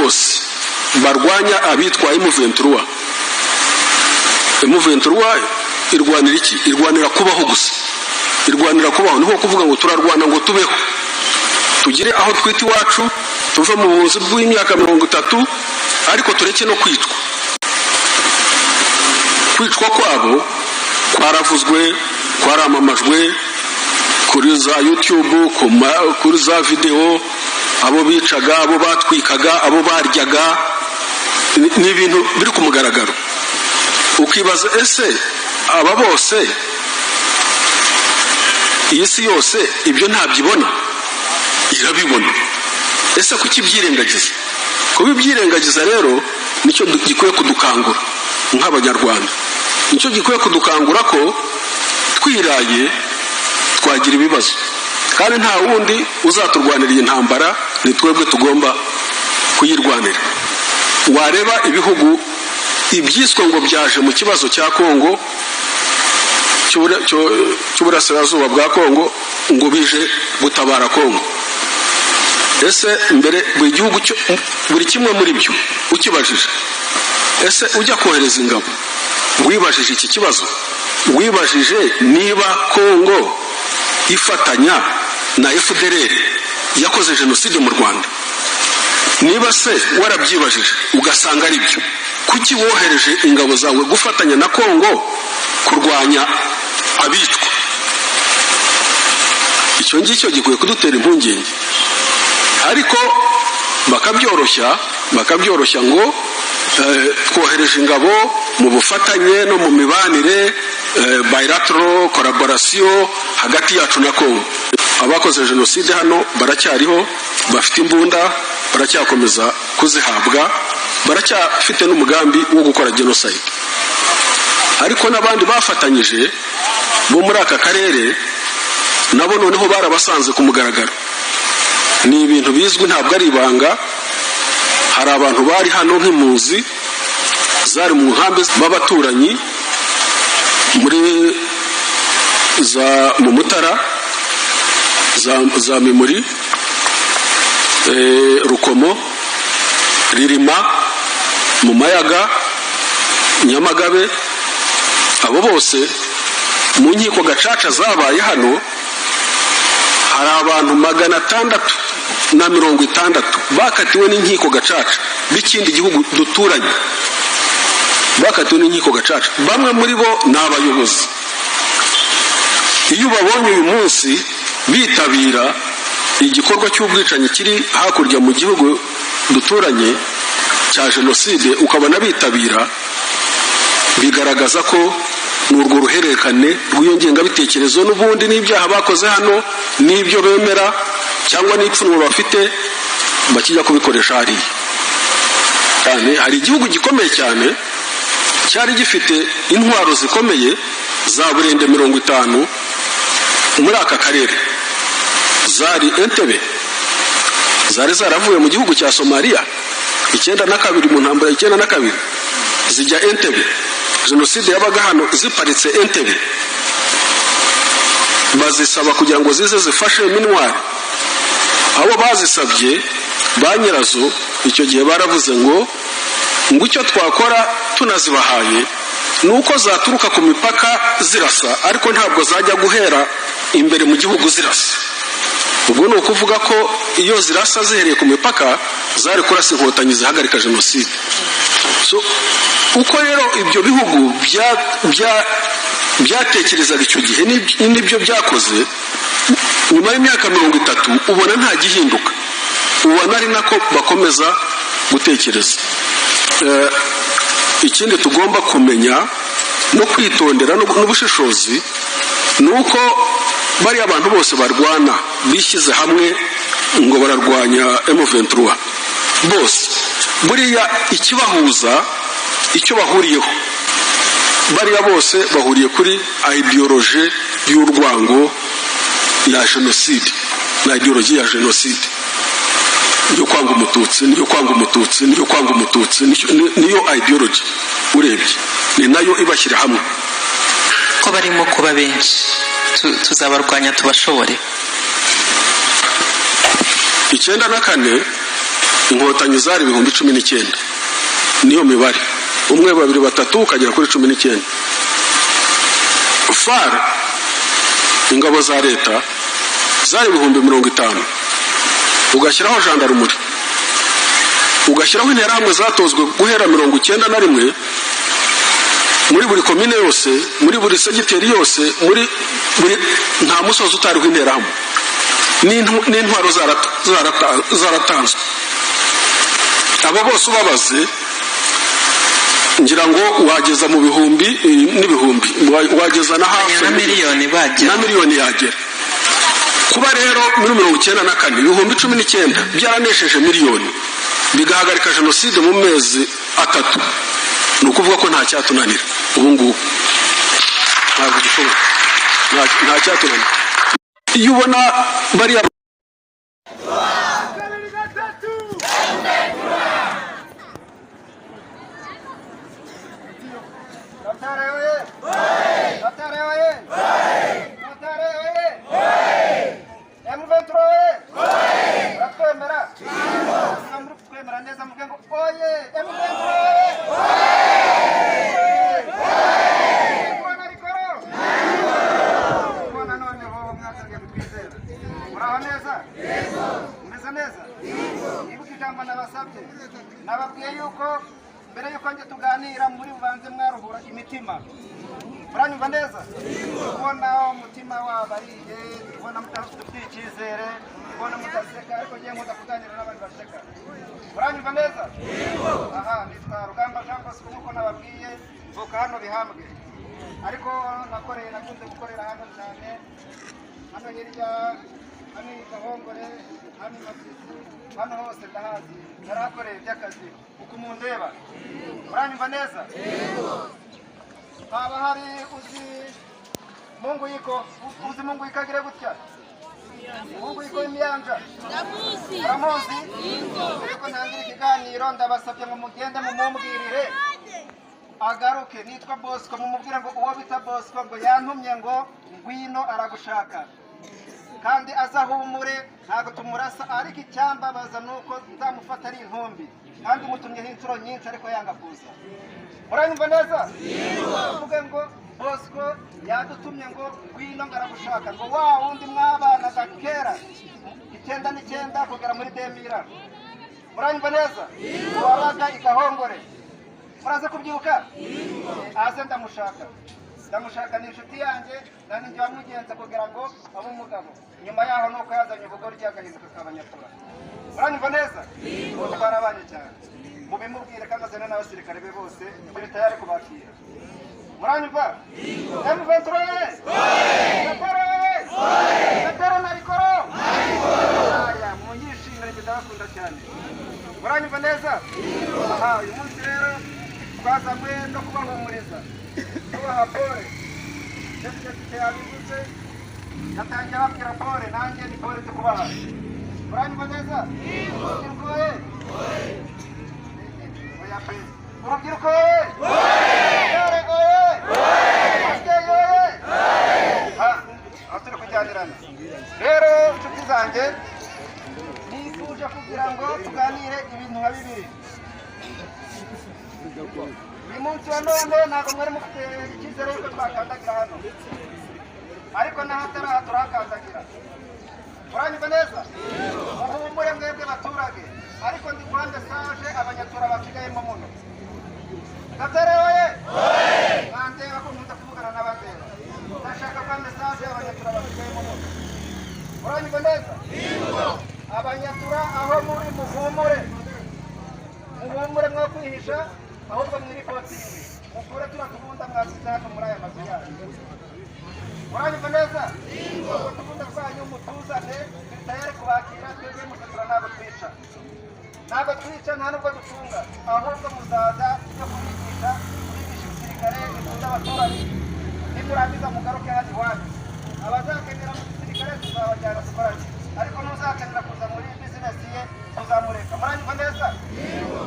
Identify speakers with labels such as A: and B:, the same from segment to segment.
A: bose barwanya abitwa M23. M23 irwanira iki? Irwanira kubaho gusa, irwanira kubaho. Ni nko kuvuga ngo turarwana ngo tubeho, tugire aho twita iwacu, tuve mu buhunzi bw'imyaka 30, ariko tureke no kwicwa. Kwicwa kwabo kwaravuzwe, kwaramamajwe kuri za YouTube, kuri za videwo, abo bicaga, abo batwikaga, abo baryaga, ni ibintu biri ku mugaragaro. Ukibaza: ese aba bose, iyi si yose ibyo ntabyibona? Irabibona. Ese kuki ibyirengagiza? Kubibyirengagiza rero nicyo gikwiye kudukangura nk'Abanyarwanda, nicyo gikwiye kudukangura ko twiraye twagira ibibazo, kandi nta wundi uzaturwanira iyi ntambara, ni twebwe tugomba kuyirwanira. Wareba ibihugu ibyiswe ngo byaje mu kibazo cya Kongo, cy'uburasirazuba bwa Kongo, ngo bije gutabara Kongo. Ese mbere buri gihugu, buri kimwe muri byo ukibajije: ese ujya kohereza ingabo wibajije iki kibazo? Wibajije niba Kongo ifatanya na FDLR yakoze jenoside mu Rwanda? Niba se warabyibajije ugasanga ari byo, kuki wohereje ingabo zawe gufatanya na Kongo kurwanya abicwa? Icyo ngicyo gikwiye kudutera impungenge, ariko bakabyoroshya ngo twohereje ingabo mu bufatanye no mu mibanire, bilateral collaboration hagati yacu na Kongo. Abakoze jenoside hano baracyariho, bafite imbunda, baracyakomeza kuzihabwa, baracyafite n'umugambi wo gukora genocide. Ariko n'abandi bafatanyije bo muri aka karere nabo noneho barabasanze ku mugaragaro. Ni ibintu bizwi, ntabwo ari ibanga. Hari abantu bari hano nk'impunzi zari mu nkambi b'abaturanyi muri za mu Mutara, za Mimuri, Rukomo, Ririma, mu Mayaga, Nyamagabe. Abo bose mu nkiko gacaca zabaye hano, hari abantu 660 bakatiwe n'inkiko gacaca b'ikindi gihugu duturanye, bakatiwe n'inkiko gacaca. Bamwe muri bo ni abayobozi. Iyo ubabonye uyu munsi bitabira igikorwa cy'ubwicanyi kiri hakurya mu gihugu duturanye cya jenoside, ukabona bitabira, bigaragaza ko ni urwo ruhererekane rw'iyo ngengabitekerezo n'ubundi, n'ibyaha bakoze hano n'ibyo bemera cyangwa n'ipfunwe bafite bakijya kubikoresha hariya cyane. Hari igihugu gikomeye cyane cyari gifite intwaro zikomeye za burende 50 muri aka karere, zari Entebbe, zari zaravuye mu gihugu cya Somaliya 92, mu ntambara 92, zijya Entebbe. Jenoside yabaga hano ziparitse Entebbe, bazisaba kugira ngo zize zifashe MINUAR. Abo bazisabye, ba nyirazo, icyo gihe baravuze ngo icyo twakora tunazibahaye ni uko zaturuka ku mipaka zirasa, ariko ntabwo zajya guhera imbere mu gihugu zirasa. Ubwo ni ukuvuga ko iyo zirasa zihereye ku mipaka, zari kurasa Inkotanyi zihagarika jenoside. So uko rero ibyo bihugu byatekerezaga icyo gihe n'ibyo byakoze nyuma y'imyaka 30, ubona nta gihinduka, ubona ari nako bakomeza gutekereza. Ikindi tugomba kumenya no kwitondera n'ubushishozi ni uko bariya abantu bose barwana bishyize hamwe ngo bararwanya M23, bose buriya ikibahuza, icyo bahuriyeho, bariya bose bahuriye kuri idéologie y'urwango ya jenoside, na idéologie ya jenoside yo kwanga Umututsi, niyo kwanga Umututsi, niyo kwanga Umututsi, niyo idéologie. Urebye ni nayo ibashyira hamwe.
B: Ko barimo kuba benshi, tuzabarwanya tubashobore?
A: 94. Inkotanyi zari 19,000, niyo mibare, 1 2 3 ukagera kuri 19. FAR, ingabo za leta, zari 50,000, ugashyiraho gendarmerie, ugashyiraho interahamwe zatozwe guhera 91 muri buri komine yose, muri buri segiteri yose, muri buri, nta musozi utariho interahamwe, n'intwaro zaratanzwe. Abo bose ubabaze, ngira ngo wageza mu bihumbi n'ibihumbi, wageza na hafi
B: na miliyoni bagera,
A: na miliyoni yagera. Kuba rero muri 94 19,000 byaranesheje miliyoni, bigahagarika jenoside mu mezi 3, ni ukuvuga ko nta cyatunanira ubu ngubu, ntabwo gishoboka, nta cyatunanira. Iyo ubona bariya
C: Nababwiye yuko mbere yuko nje tuganira muri bubanze mwaruhura imitima. Muranyumva neza? Kubona umutima wabariye, kubona mutafite icyizere, kubona mutaseka, ariko ngiye nkunda kuganira n'abantu baseka. Muranyumva neza? Aha, nitwa Rugamba Jean Bosco, nkuko nababwiye, mvuka hano Bihambwe. Ariko nakoreye, nakunze gukorera hano cyane, hano hirya, hano i Gahongore, hano i Masisi, hano hose ndahazi, narahakoreye by'akazi uko mundeba. Muranyumva neza? Haba hari uzi Mungu yiko, uzi Mungu yikagire gutya? Mungu yiko imyanja.
D: Ndamuzi.
C: Ndamuzi? Ariko ntangira ikiganiro, ndabasabye ngo mugende mumumbwirire agaruke. Nitwa Bosco, mumubwire ngo uwo bita Bosco ngo yantumye ngo ngwino aragushaka, kandi azahumure, ntabwo tumurasa, ariko icyambabaza nuko nzamufata ari intumbi, kandi mutumyeho inshuro nyinshi ariko yanga kuza. Muranyumva neza? Mvuge ngo Bosco yadutumye ngo ngwino ngaragushaka, ngo wa wundi mwabanaga kera 99 kugera muri 2000. Muranyumva neza? Wabaga i Gahongore. Muraza kubyibuka? Aze ndamushaka. Ndamushaka, ni inshuti yanjye, nani njye wamugenza kugira ngo abe umugabo. Nyuma yaho nuko yazanye ubugoryi agahinduka kabanyatura. Muranyumva neza? Twarabanye cyane. Mubimubwire kandi azane n'abasirikare be bose, turi tayari kubakira. Muranyumva? M23! Gatero na Rikoro! Aya, munyishimire, ndabakunda cyane. Muranyumva neza? Aha, uyu munsi rero twazanywe no kubahumuriza, tubaha pole. Chef yabivuze, yatangiye ababwira pole, nanjye ni pole tukubaha. Muranyumva neza? Urubyiruko we! Oya pe! Urubyiruko we! Dore oye! Ababyeyi oye! Aho turi kujyanirana. Rero inshuti zanjye, nifuje kugira ngo tuganire ibintu nka bibiri. Uyu munsi wa none ntabwo mwari mufite icyizere yuko twakandagira hano, ariko n'ahatari aha turahakandagira. Muranyumva neza? Muhumure mwebwe baturage, ariko ndi guha message abanyatura basigayemo muno. Gatere oye! Bandeba ko nkunda kuvugana n'abandeba. Ndashaka guha message abanyatura basigayemo muno. Muranyumva neza? Abanyatura aho muri muhumure, muhumure mwo kwihisha, ahubwo mwiripotire, mukure turatubunda mwasize hano muri aya mazu yanyu. Muranyumva neza? Ubwo tubunda twanyu mutuzane, turi tayari kubakira. Twebwe musatura ntabwo twica, ntabwo twica, nta nubwo dufunga, ahubwo muzaza tujya kubigisha, kubigisha igisirikare gikunda abaturage. Nimurangiza mugaruke hano iwanyu. Abazakenera mu gisirikare tuzabajyana dukoranye, ariko n'uzakenera kuza muri bizinesi ye tuzamureka. Muranyumva neza?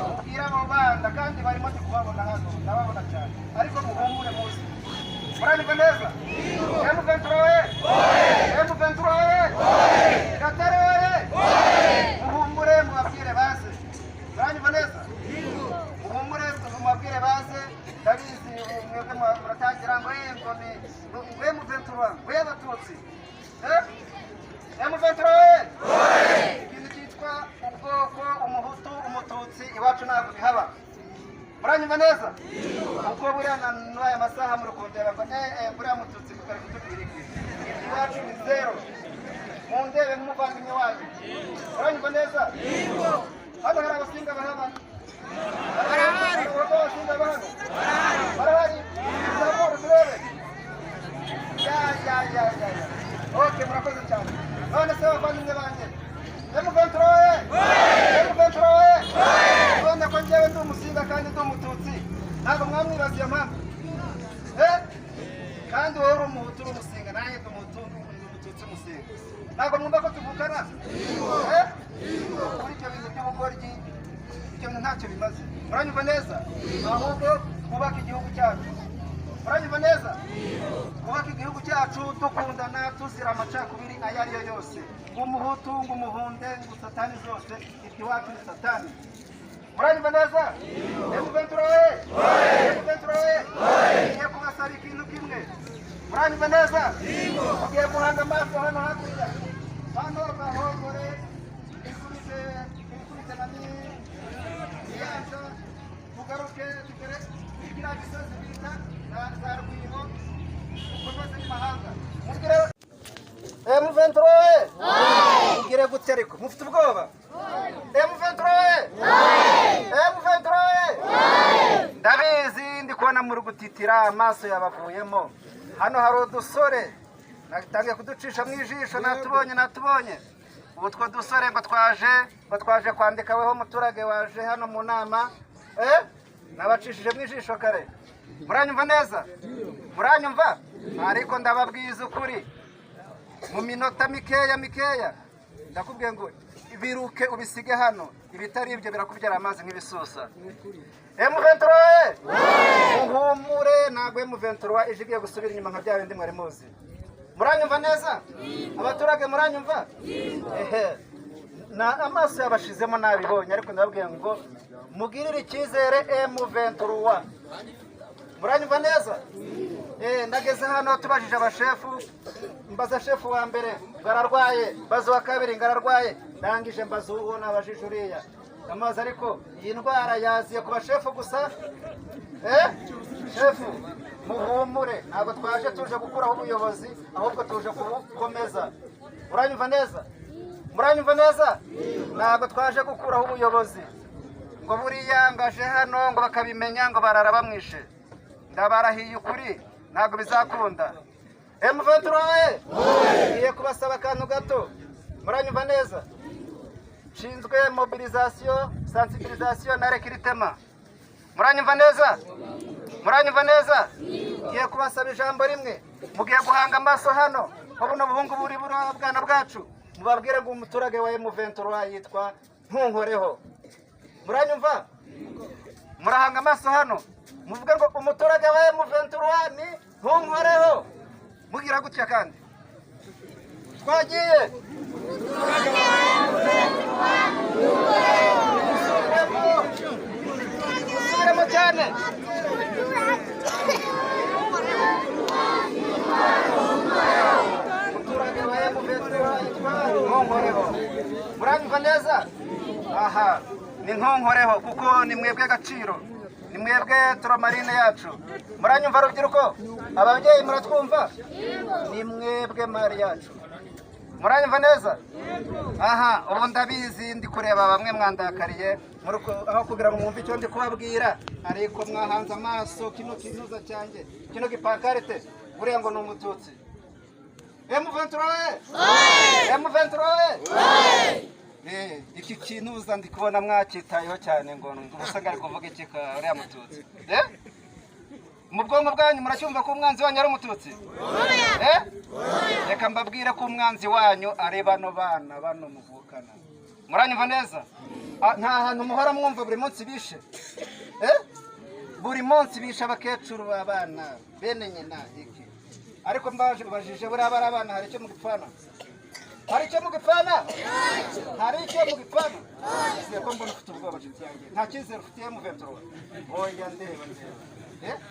C: Mubwire abo bana, kandi barimo ndi kubabona hano, ndababona cyane, ariko muhumure muze. Muranyumva neza? M23 oye! M23 oye! Gatare oye! Muhumure, mubabwire baze. Muhumure, mubabwire baze. Ndabizi mwebwe muratangira ngo ngo ni ngo M23, ngo y'abatutsi. M23 we! Ikintu cyitwa ubwoko, umuhutu, umututsi, iwacu ntabwo bihaba. Muranyumva neza? Kuko buriya n'aya masaha muri kundeba ngo buriya mututsi mutari kutubwira iki? Iwacu ni zero. Mundebe nk'umuvandimwe wanyu. Muranyumva neza? Hano hari abasinga bahaba? Barahari. Abasinga bahano barahari? Zamura turebe. Ya ya ya ya ya. Okay, murakoze cyane. None se bavandimwe banjye, M23 we! M23 we! None ko njyewe ndi umusinga kandi ndi umututsi, ntabwo mwamwibaza iyo mpamvu? Kandi wowe uri umuhutu, uri umusinga, nanjye ndi umuhutu, ndi umututsi, umusinga, ntabwo mwumva ko tuvukana? Kuri ibyo bintu by'ubugoryi, ibyo bintu ntacyo bimaze. Muranyumva neza? Ahubwo twubake igihugu cyacu. Muranyumva neza? Twubake igihugu cyacu dukundana, tuzira amacakubiri ayo ari yo yose, ngo umuhutu, ngo umuhunde, ngo satani zose, ibyo iwacu ni satani. Muranyumva neza? M23 we! M23 we! Ngiye kubasaba ikintu kimwe. Muranyumva neza? Mugiye guhanga amaso hano hakurya, hano Gahongore ikubise ikubise na Nyanza, tugaruke tugere kiriya gisozi bita za Rwibo, ukomeze n'imahanga. Mubwire M23 we! Mubwire gutya, ariko mufite ubwoba? M23 we! M23 we! Ndabizi, ndi kubona muri gutitira, amaso yabavuyemo. Hano hari udusore natangiye kuducisha mu ijisho, natubonye, natubonye. Ubu two dusore ngo twaje kwandika weho muturage waje hano mu nama. Nabacishije mu ijisho kare. Muranyumva neza? Muranyumva? Ariko ndababwiza ukuri, mu minota mikeya mikeya ndakubwiye ngo biruke ubisige hano, ibitari ibyo birakubyara amazi nk'ibisusa. M23, muhumure, ntabwo M23 ije igiye gusubira inyuma nka bya bindi mwari muzi. Muranyumva neza abaturage? Muranyumva? Ehe, na amaso yabashizemo nabibonye, ariko ndababwiye ngo mugirire icyizere M23. Muranyumva neza? Ndageze hano tubajije abashefu, mbaza shefu wa mbere ngo ararwaye, mbaza uwa kabiri ngo ararwaye, ndangije mbaza uwo nabajije uriya amazi. Ariko iyi ndwara yaziye ku bashefu gusa. Shefu, muhumure, ntabwo twaje tuje gukuraho ubuyobozi, ahubwo tuje kubukomeza. Muranyumva neza? Muranyumva neza? Ntabwo twaje gukuraho ubuyobozi ngo buriya ngaje hano ngo bakabimenya ngo barara bamwishe. Ndabarahiye ukuri, ntabwo bizakunda. M23, ngiye kubasaba akantu gato. Muranyumva neza? Nshinzwe mobilisation, sensibilisation na recrutement. Muranyumva neza? Muranyumva neza? Ngiye kubasaba ijambo rimwe. Mugiye guhanga amaso hano ko buno buhungu buri buriya bwana bwacu, mubabwire ngo umuturage wa M23 yitwa Ntunkoreho. Muranyumva? Murahanga amaso hano, muvuge ngo umuturage wa M23 ni Ntunkoreho. Mugira gutya kandi twagiye. Musubiremo, musubiremo cyane. Umuturage wa M23 yitwa Ntunkoreho. Muranyumva neza? Aha ni Ntunkoreho, kuko ni mwebwe agaciro, ni mwebwe turamarine yacu. Muranyumva rubyiruko? Ababyeyi muratwumva? Ni mwebwe mari yacu. Muranyumva neza? Aha, ubu ndabizi ndi kureba bamwe mwandakariye aho kugira ngo mwumve icyo ndi kubabwira, ariko mwahanze amaso kino kinuza cyanjye, kino gipankarite, buriya ngo ni umututsi. M23, M23! Iki kinuza ndi kubona mwacyitayeho cyane, ngo ubusa ari kuvuga iki ka uriya mututsi? Mu bwonko bwanyu muracyumva ko umwanzi wanyu ari umututsi? Reka mbabwire ko umwanzi wanyu ari bano bana bano muvukana. Muranyumva neza? Nta hantu muhora mwumva buri munsi bishe? Buri munsi bishe abakecuru, abana, bene nyina, iki. Ariko mbaje mbajije, buriya bari abana hari icyo mugipfana? Hari icyo mugipfana? Hari icyo mugipfana? Nizeye ko mbona ufite ubwoba, nshuti yanjye. Nta cyizere ufitiye M23? Oya, ndeba, ndeba.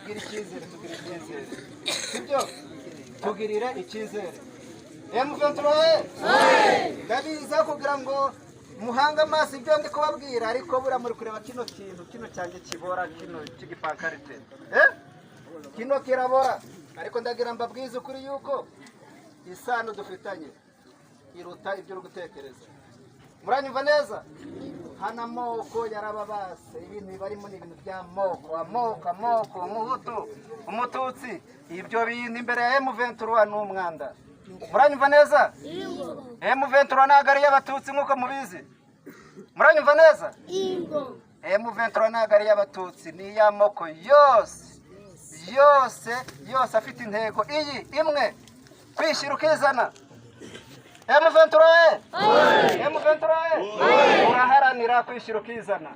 C: Gira icyizere, tugira icyizere, sibyo? Tugirire icyizere M23. Ndabiza kugira ngo muhange amaso ibyo ndi kubabwira, ariko buriya muri kureba kino kintu, kino cyanjye kibora, kino cy'igipankarite, kino kirabora, ariko ndagira mbabwize ukuri yuko isano dufitanye iruta ibyo uri gutekereza. Muranyumva neza? Hano amoko yarababase. Ibintu barimo ni ibintu by'amoko, amoko, amoko, umuhutu, umututsi. Ibyo bintu imbere ya M23 ni umwanda. Muranyumva neza? M23 ntabwo ari iy'abatutsi nk'uko mubizi. Muranyumva neza? M23 ntabwo ari iy'abatutsi, ni iy'amoko yose, yose, yose, afite intego iyi imwe: kwishyira ukizana. M23, M23, uraharanira kwishyira ukizana.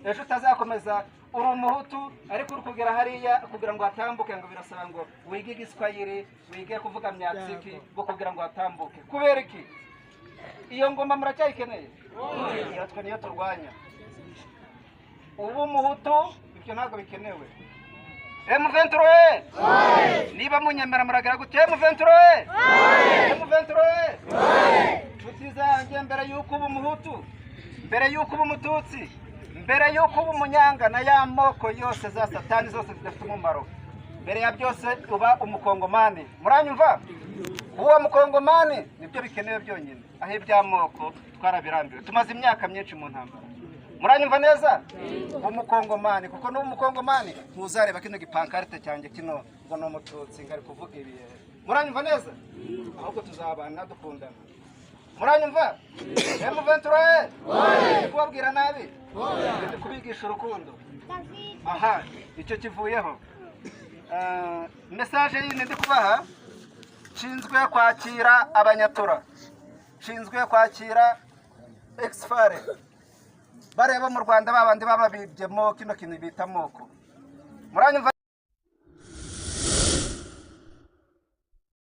C: Ejo utazakomeza uri umuhutu, ariko uri kugera hariya kugira ngo hatambuke, ngo birasaba ngo wige igiswahili, wige kuvuga myatsiki, ngo kugira ngo hatambuke. Kubera iki? Iyo ngoma muracyayikeneye? Iyo twe niyo turwanya. Ubu umuhutu ibyo ntabwo bikenewe. M23, niba munyemera muragira gute? M23, M23. Nshuti zanjye, mbere y'uko uba umuhutu, mbere y'uko uba umututsi, mbere y'uko uba umunyanga na ya moko yose za satani zose zidafite umumaro, mbere ya byose uba umukongomani. Muranyumva? Uwo mukongomani nibyo bikenewe byonyine, aho iby'amoko twarabirambiwe, tumaze imyaka myinshi mu ntambara. Muranyumva neza? Umukongomani, kuko n'uba umukongomani ntuzareba kino gipankarite cyanjye kino ngo ni umututsi, ngo ari kuvuga ibi. Muranyumva neza? Ahubwo tuzabana dukundana. Muranyumva? M23, ndi kubabwira nabi? Ndi kubigisha urukundo. Aha icyo kivuyeho. Message yindi ndi kubaha: nshinzwe kwakira abanyatura, nshinzwe kwakira ex-FAR bareba mu Rwanda, babandi bababibyemo kino kintu bita amoko. Muranyumva?